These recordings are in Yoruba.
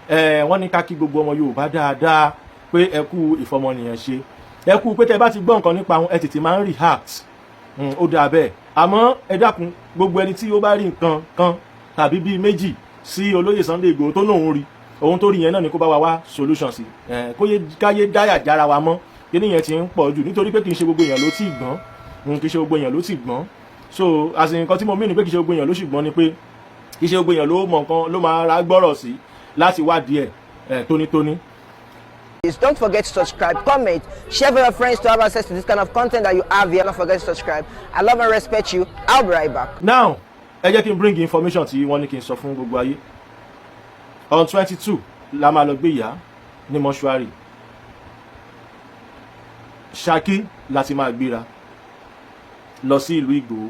Ẹ wọ́n ní ká kí gbogbo ọmọ Yorùbá dáadáa pé ẹ kú ìfọmọnìyàn ṣe, ẹ kú pé tẹ bá ti gbọ́ nǹkan nípa wọn, ẹ tètè máa ń react. Ó dáa bẹ́ẹ̀. Àmọ́ ẹ dákun, gbogbo ẹni tí ó bá rí nǹkan kan tàbí bíi méjì sí olóyè Sunday Igboho tó lóun rí, ohun tó rí yẹn náà ni kó bá wa wá solution sí ẹ, kó yé káyé dáyà jára wa mọ́. Kíní yẹn ti ń pọ̀ jù, nítorí pé kì í ṣe gbogbo èèyàn ló ti gbọ́n, kì í ṣe gbogbo èèyàn ló ti gbọ́n. So as in, nǹkan tí mo mí ni pé kì í ṣe gbogbo èèyàn ló sì gbọ́n ni pé kì í ṣe gbogbo èèyàn ló mọ nǹkan ló máa ra gbọ́rọ̀ sí láti wádìí ẹ̀ tónítóní. Please don't forget to subscribe, comment, share with your friends to have access to this kind of content that you have here. Don't forget to subscribe. I love and respect you. I'll be right back. Now, ẹ jẹ́ kí n bring information tí wọ́n ní kí n sọ fún gbogbo ayé. On 22 la máa lọ gbé ìyá ní mọ́ṣúárì. Ṣakí láti máa gbéra lọ sí ìlú Ìgbòho.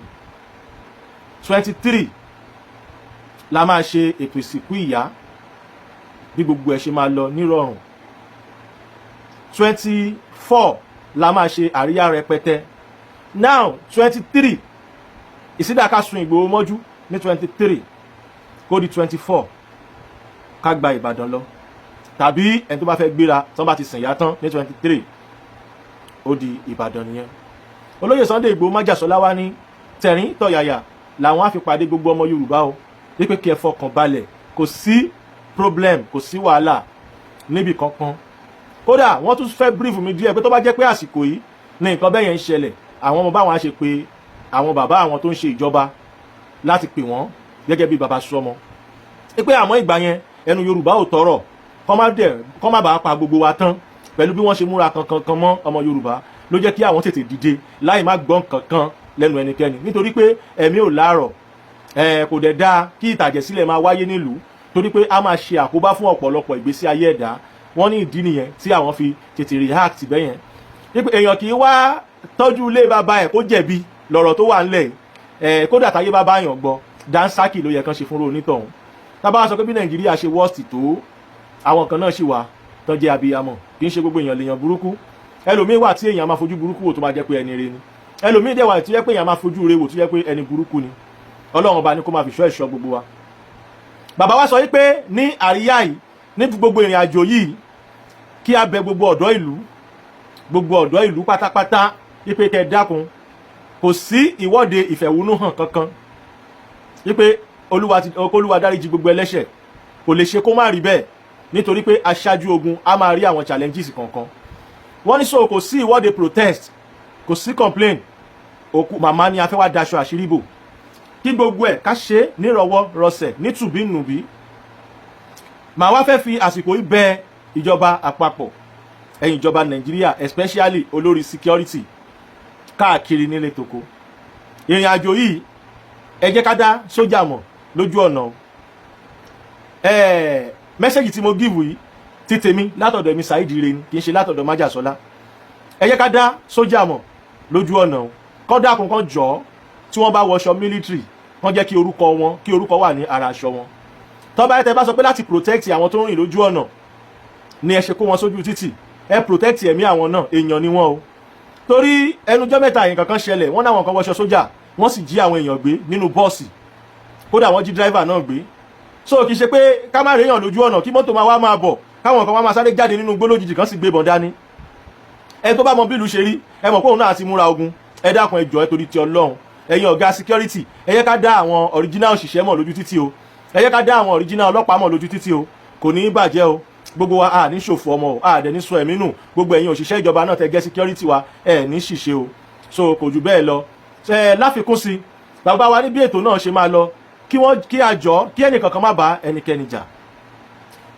23 la máa ṣe ètò ìsìnkú ìyá, bí gbogbo ẹ̀ ṣe máa lọ nírọ̀rùn. 24 la máa ṣe àríyá rẹpẹtẹ. Now, 23, ìsídà sun Ìgbòho mọ́jú ní 23, kó di 24 ká gba Ìbàdàn lọ, tàbí ẹni tó bá fẹ́ gbéra tí wọ́n bá ti sìn yá tán ní 23, ó di Ìbàdàn nìyẹn. Olóyè Sunday Ìgbòho májàsọ́lá wá ní tẹ̀rín tọ̀yàyà làwọn á fi pàdé gbogbo ọmọ Yorùbá o, wípé kí ẹ fọkàn balẹ̀, kò sí problem, kò sí wàhálà níbi kankan. Kódà wọ́n tún fẹ́ brief mi díẹ̀ pé tó bá jẹ́ pé àsìkò yìí ní nǹkan bẹ́ẹ̀ yẹn ń ṣẹlẹ̀, àwọn ọmọ báwọn á ṣe pé àwọn bàbá àwọn tó ń ṣe ìjọba láti pè wọ́n gẹ́gẹ́ bí bàbá sọmọ pé, àmọ́ ìgbà yẹn ẹnu Yorùbá ò tọrọ, kọ́ má bàa pa gbogbo wa tán pẹ̀lú bí wọ́n ṣe múra kankan kan mọ́ ọmọ Yorùbá, ló jẹ́ kí àwọn tètè dìde láì má gbọ́n kankan lẹ́nu ẹnikẹ́ni, nítorí pé ẹ̀mí ò láàrọ̀ ẹ̀, kò dẹ̀ dáa kí ìtàjẹ̀sílẹ̀ máa wáyé nílùú, torí pé a máa ṣe àkóbá fún ọ̀pọ̀lọpọ̀ ìgbésí ayé ẹ̀dá. Wọ́n ní ìdí nìyẹn tí àwọn fi tètè react bẹ́yẹn, wípé èèyàn kì í wá tọ́jú ilé bàbá ẹ̀ kó jẹ̀bi lọ̀rọ̀ tó wà ńlẹ̀ ẹ̀. Kódà táyé bá báyàn gbọ́, dáńsákì ló yẹ kán ṣe fúnra onítọ̀hún. Tábà sọ pé bí Nàìjíríà ṣe worst tó, àwọn kan náà sì wà tó jẹ́ abiyamọ. Kì í ṣe gbogbo èèyàn lèèyàn burúkú. Ẹlòmíín wà tí èèyàn máa fojú burúkú wò tó máa jẹ́ pé ẹni re ni. Ẹlòmíín dẹ̀ wà tó jẹ́ pé èèyàn máa fojú re wò tó jẹ́ pé ẹni burúkú ni. Ọlọ́run ọba ní kó máa fi ṣọ́ ẹ̀ṣọ́ gbogbo wa. Bàbá wa sọ wípé ní àríyá yìí, ní gbogbo ìrìn àjò yìí, kí a bẹ gbogbo ọ̀dọ́ ìlú, gbogbo ọ̀dọ́ ìlú pátápátá, wípé kẹ́ dákun, kò sí ìwọ́de ìfẹ̀hónúhàn kankan, wípé Olúwa ti Olúwa dáríjì gbogbo ẹlẹ́ṣẹ̀, kò lè ṣe kó má rí bẹ́ẹ̀, nítorí pé aṣáájú ogun a máa rí àwọn challenges kankan. Wọ́n ní so kò sí ìwọ́de protest, kò sí complain. Òkú màmá ni a fẹ́ wá daṣọ àṣírí bò, kí gbogbo ẹ̀ ká ṣe nírọ̀wọ́ rọsẹ̀ nítùbí nùbí. Màá wá fẹ́ fi àsìkò yìí bẹ ìjọba àpapọ̀, ẹ̀yin ìjọba Nàìjíríà, especially olórí security káàkiri nílé toko ìrìn àjò yìí, ẹ jẹ́ ká dá sójà mọ̀ lójú ọ̀nà o. Message tí mo give yìí ti tèmi látọ̀dọ̀ mi Saheed Ire ni, kì í ṣe látọ̀dọ̀ Májàsọ́lá. Ẹ jẹ́ ká dá sójà mọ̀ lójú ọ̀nà o. Kọ́ dákun, kan jọ, tí wọ́n bá wọṣọ military, kán jẹ́ kí orúkọ wọn, kí orúkọ wà ní ara aṣọ wọn. Tọ́ba ẹ tẹ́ bá sọ pé láti protect àwọn tó ń rìn lójú ọ̀nà ni ẹ ṣe kó wọn sójú títì, ẹ protect ẹ̀mí àwọn náà, èèyàn ni wọ́n o. Torí ẹnujọ́ mẹ́ta yìí kankan ṣẹlẹ̀, wọ́n náwọn kan wọṣọ sójà, wọ́n sì jí àwọn èèyàn gbé nínú bọ́ọ̀sì, kódà wọ́n jí driver náà gbé. So kì í ṣe pé ká má réyàn lójú ọ̀nà, kí mọ́tò máa wá máa bọ̀, káwọn kan wá máa sáré jáde nínú igbó lójijì, kan sì gbé ìbọn dání. Ẹ tó bá mọ bí ìlú ṣe rí, ẹ mọ̀ pé òun náà ti múra ogun. Ẹ dákun, ẹ jọ̀ọ́, ẹ torí ti Ọlọ́run, ẹ̀yin ọ̀gá security, ẹ yẹ ká dá àwọn original òṣìṣẹ́ mọ̀ lójú títì o. Ẹ yẹ ká dá àwọn original ọlọ́pàá mọ̀ lójú títì o. Kò ní í bàjẹ́ o. Gbogbo wa a ní ṣòfò ọmọ o, a dẹ̀ ní sọ ẹ̀mí nù. Gbogbo ẹ̀yin òṣìṣẹ́ ìjọba náà tẹ gẹ́ security wa, ẹ̀ ní ṣìṣe o. So kò jù bẹ́ẹ̀ lọ. Ẹ láfikún sí, bàbá wa ní bí ètò náà ṣe máa lọ, kí wọ́n kí àjọ kí ẹnìkankan má bá ẹnikẹ́ni jà,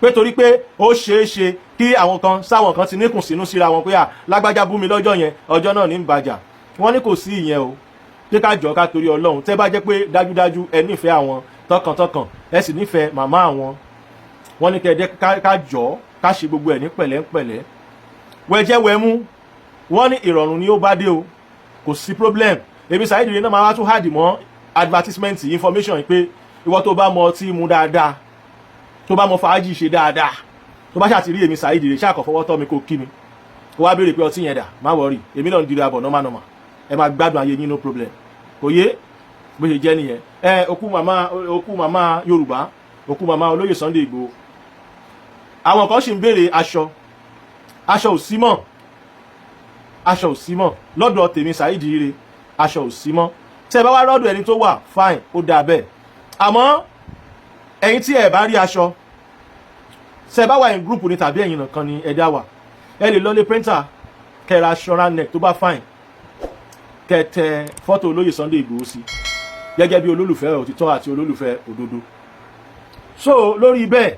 pé torí pé ó ṣeé ṣe kí àwọn kan sáwọn kan ti níkùn sínú síra wọn pé à lágbájá bú mi lọ́jọ́ yẹn, ọjọ́ náà ní ń bàjà. Wọ́n ní kò sí ìyẹn o, pé ká jọ ká torí Ọlọ́run, tẹ́ bá jẹ́ pé dájúdájú ẹ nífẹ̀ẹ́ àwọn tọkàntọkàn, ẹ sì nífẹ̀ẹ́ màmá àwọn, wọ́n ní kẹ́ ká jọ ká ṣe gbogbo ẹ̀ ní pẹ̀lẹ́pẹ̀lẹ́, wẹ́jẹ́wẹ́mú. Wọ́n ní ìrọ̀rùn ni ó bá dé o, kò sí problem. Èmi Saheed Ire náà máa wá tún add mọ́ advertisement information pé ìwọ tó bá mọ ọtí mu dáadáa, tó bá mọ fàájì ṣe dáadáa, tó bá ṣàti rí èmi Saheed Ire, ṣáà kàn fọwọ́ tọ́ mi, kó kí mi, kó wá béèrè pé ọtí yẹn dà, má worry, èmi náà ń dira bọ̀ normal normal. Ẹ máa gbádùn ayé yín, no problem. Kò yé bó ṣe jẹ́ nìyẹn. Ẹ òkú màmá, òkú màmá Yorùbá, òkú màmá olóyè Sunday Igboho. Àwọn kan sì ń béèrè aṣọ. Aṣọ ò sí mọ́, aṣọ ò sí mọ́ lọ́dọ̀ tèmi, Saheed Ire. Aṣọ ò sí mọ́. Tẹ́ ẹ bá wá rọ́dọ̀ ẹni tó wà, fine, ó dáa bẹ́ẹ̀. Àmọ́ ẹ̀yin tí ẹ bá rí aṣọ, tẹ́ ẹ bá wà in group ni tàbí ẹ̀yin nìkan ni ẹ dá wà, ẹ lè lọ lé printer, kẹ́ ra aṣọ round neck tó bá fine, kẹ́ tẹ fọ́tò olóyè Sunday Igboho sí gẹ́gẹ́ bí olólùfẹ́ òtítọ́ àti olólùfẹ́ òdodo. So lórí bẹ́ẹ̀,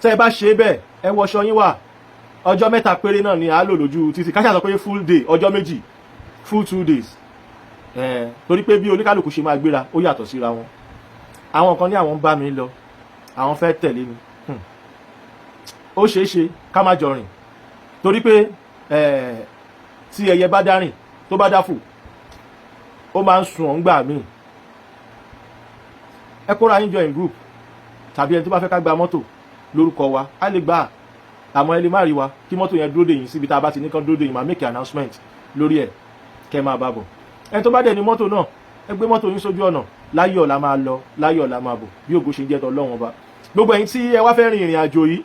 tẹ́ ẹ bá ṣe bẹ́ẹ̀, ẹ wọṣọ yín wà. Ọjọ́ 3 péré náà ni a lò lójú títì. Ká ṣáà sọ pé full day, ọjọ́ 2, full 2 days, torí pé bí oníkálukú ṣe máa gbéra, ó yàtọ̀ síra wọn. Àwọn kan ní àwọn ń bá mi lọ, àwọn fẹ́ tẹ̀lé mi. Ó ṣeé ṣe ká má jọ rìn, torí pé tí ẹyẹ bá dárìn, tó bá dáfò, ó máa ń sun ọ̀ǹgbà míì. Ẹ kóra yín jọ in group, tàbí ẹni tó bá fẹ́ ká gba mọ́tò lórúkọ wa, á lè gbà á. Àmọ́ ẹ lè má rí wa kí mọ́tò yẹn dúró dè yín síbi tá a bá ti ní kán dúró dè yín. Máa make announcement lórí ẹ̀, kẹ́ máa bá bọ̀. Ẹni tó bá dẹ̀ ní mọ́tò náà, ẹ gbé mọ́tò yín sójú ọ̀nà. Láyọ̀ la máa lọ, láyọ̀ la máa bọ̀, bí ògo ṣe jẹ́ tọ́lọ́run Ọba. Gbogbo ẹ̀yin tí ẹ wá fẹ́ rin ìrìn àjò yìí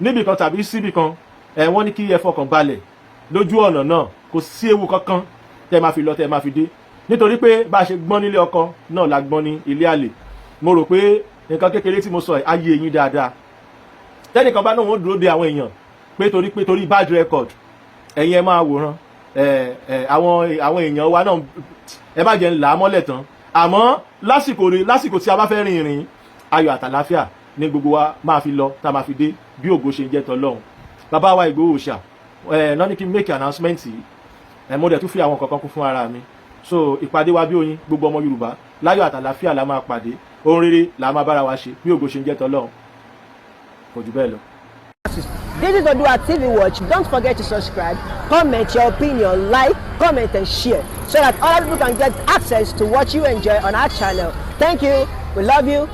níbì kan tàbí síbì kan, ẹ wọ́n ní kí ẹ fọkàn balẹ̀ lójú ọ̀nà náà. Kò sí ewu kankan tẹ́ máa fi lọ, tẹ́ máa fi dé, nítorí pé bá a ṣe gbọ́n nílé ọkọ náà la gbọ́n ní ilé àlè. Mo rò pé nǹkan kékeré tí mo sọ ẹ̀ á yé yín dáadáa. Tẹ́nìkan bá náà, wọ́n dúró de àwọn èèyàn pé torí bad record, ẹ̀yin ẹ máa wòran. Ẹ ẹ àwọn èèyàn wa náà, ẹ má jẹ́ ń là á mọ́lẹ̀ tán. Àmọ́ lásìkò rẹ̀, lásìkò tí a bá fẹ́ rin ìrìn ayọ̀ àtàláfíà ní gbogbo wa máa fi lọ, tá a máa fi dé, bí ògo ṣe ń jẹ́ tọlọ́run. Bàbá wa Ìgbòho Òòṣà ẹ náà ní kí n make announcement yìí. Ẹ mo dẹ̀ tún fi àwọn kankan kún fún ara mi. So ìpàdé wa bí oyin, gbogbo ọmọ Yorùbá, láyọ̀ àtàláfíà la máa pàdé. Ohun rere la máa bára wa ṣe, bí ògo ṣe ń jẹ́ tọlọ́run. Kò jù bẹ́ẹ̀ lọ. This is Odua TV Watch. Don't forget to subscribe, comment your opinion, like, comment, and share so that other people can get access to what you enjoy on our channel. Thank you. We love you.